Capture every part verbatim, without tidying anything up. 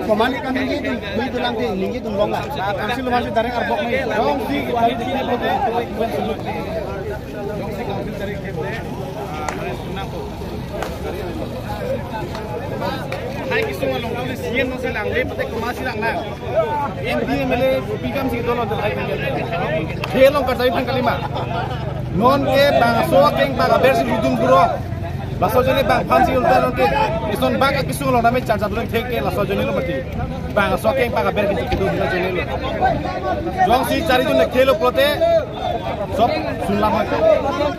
Komani kami ningje dun, ningje dun lang deh, ningje dun long lah. Council masih direct arbok nih. Dong si, hai kisung along kali sien no silang le pate koma silang na. M D M L A pikam si dolo dolo hai. Helong kartai phan kalima. Non ke bangso keng bang aber si judun buro. Laso ajoine bang phan si ulta non ke. Ison bang ke kisung along name charja dulu thek ke laso ajoine lo mati. Bangso keng bang aber ke judun buro ajoine lo. Jongsi chari jun le khelo pulote. Sob sunlam.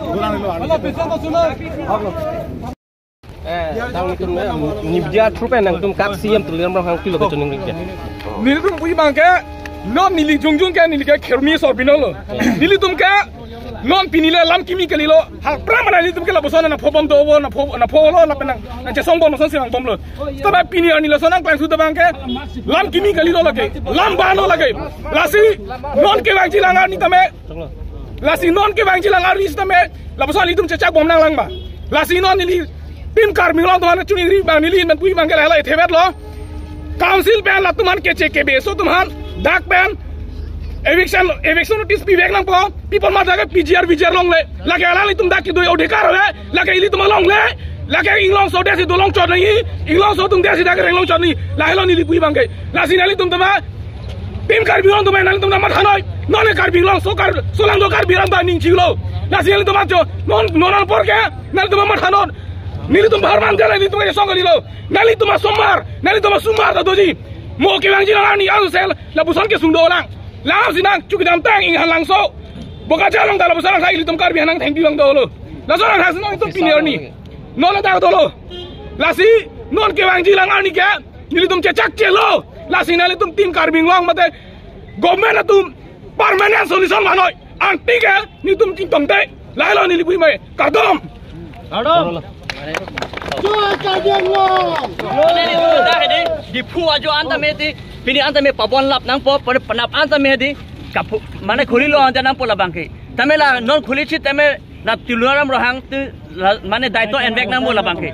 Gulang lo. Eh, dang nelitum, eh, media through pen nangtum kap C M Tuliram Ronghang pilo kachiningri ke. Nelitum puji abang ke, non neli jongjong ke neli ke khermi sor binong lo. Nelitum ke, non pini le lam kimi kalilo, ha pramana nelitum ke lapuson nangpho bom do bo, nangpho, nangpho lo, lapen nang, nangchesong bom lason si nang bom lo. Tame pini arni lason nangklang su abang ke, lam kimi kalilo lake, lam bano lake. Lasi, non kevangji lang arni tame, lasi non kevangji lang arni tame, lapuson nelitum chechak bom nanglang ma. Lasi non nelitum Karbi Anglong atum aphan chiningri abang neli men puji abang ke lahai lahai thevet lo. Council pen latum aphan keche kebe aso atum aphan dak pen eviction, eviction notice pivek nangpo. Pipon ma dak ke P G R V G R longle. Lake alanglitum dak kedo adhikar ave. Lake ilitum alongle. Lake inglongso adet si dolong chot nangji. Inglongso atum adet si dak reng long chot nangji. Lahai lo neli puji abang ke. Lasi nanglitum tame Pim Karbi Anglong atum nanglitum nangmatha noi. Non Karbi Anglong so Kar-, solang do Karbi arat bang ningje lo. Lasi nanglitum ajo, non, non apor ke, nanglitum matha non. Nelitum bahar man jala nelitum ke song kalilo. Nanglitum asomar, nanglitum asomar ta doji. Mo kevangji lang arni asosel, lapuson kesung dolang. Lam si nang, chukidam tang, Inghan Langso. Bokajan along ta lapuson nang hai ilitum Karbi aphan nang thengpi abang dolo. Laso nang hai si nangtum pini arni. Non ta dolo. Lasi, non kevangji lang arni ke, nelitum chechak chelo. Lasi nanglitum Team Karbi Anglong mate government atum permanent solution manoi. Angti ke nelitum chingtong te. Lahai lo neli puji abang ke. Kardom. Kardom. Joy Karbi Anglong. Diphu ajo anta me ti. Pini anta me pabon lap nangpo, pada penap anta me di. Kapu, mane khuli lo anta nangpo labang ke. Tame la non khuli chit tame la Tuliram Ronghang tu la, mane daito envek nangpo labang ke.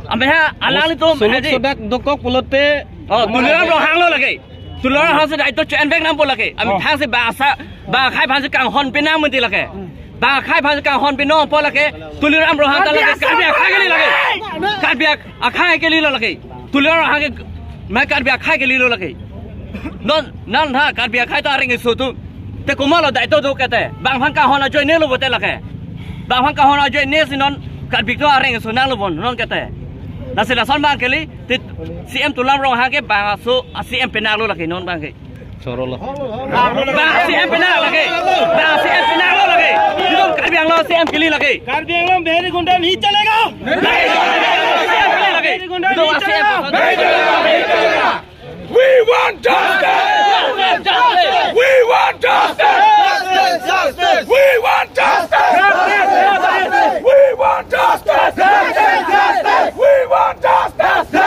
Ame ha alanglitum Soluk hadi. Sodak dokok pulote. Oh, Tuliram Ronghang lo lake. Tuliram Ronghang si daito cho envek nangpo lake. Ami Oh. thang si bangsa, bang akhai aphan si kanghon pinang menti lake. Bang akhai aphan si kanghon pinangpo lake. Tuliram Ronghang ta lake. Karbi akhai kali lake. Karbi ak-, akhai kalilo lake. Tuliram Ronghang ke, ma Karbi akhai kalilo lake. Non, non ha, Karbi akhai ta areng isu tu. Te komatlo daito do kete. Bang aphan kanghon ajoine lo pulote lake. Bang aphan kanghon ajoine si non Karbi atum areng isu nanglo bon, non kete. Lasi lason abang kali, te C M Tuliram Ronghang ke bangso, a C M penang lo lake, non abang ke. Choro lo. Bang C M penang lake. Bang C M penang lo lake. Itum Karbi Anglong C M kali lake. Karbi Anglong Beheri Gunda nahi chalega. C M kali lake. Itum C M. We want justice! We want justice! We want justice! We want justice! We want justice! No justice!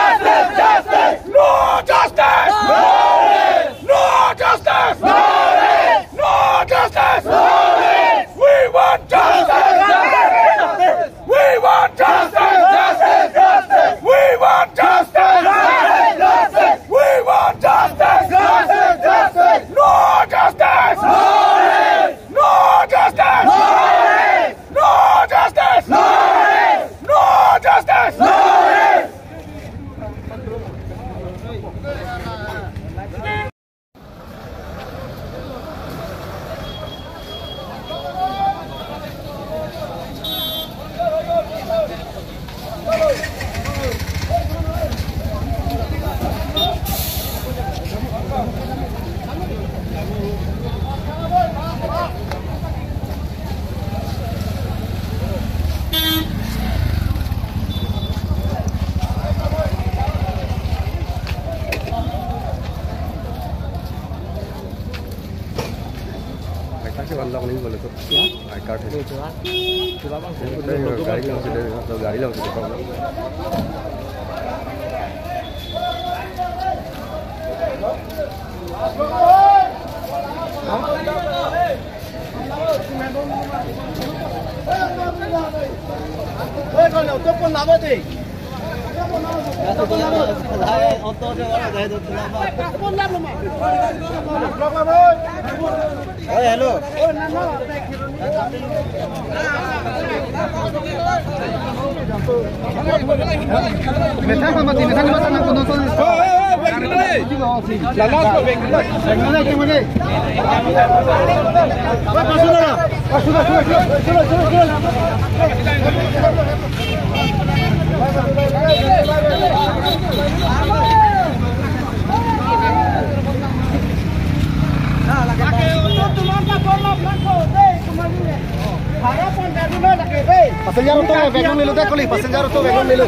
No justice! No justice! No justice! No justice! No justice! We want justice! We want justice! Justice! Justice! We want justice! Justice! Justice! We want justice! Justice! Justice! No justice! No justice! No justice! No justice! No justice! पैसा से वन लाख नहीं बोले तो। क्या? I card है। ये जो है। गाड़ी लाओ, गाड़ी लाओ। Hey, hello. Passenger auto bag lo, kali, passenger auto bag lo.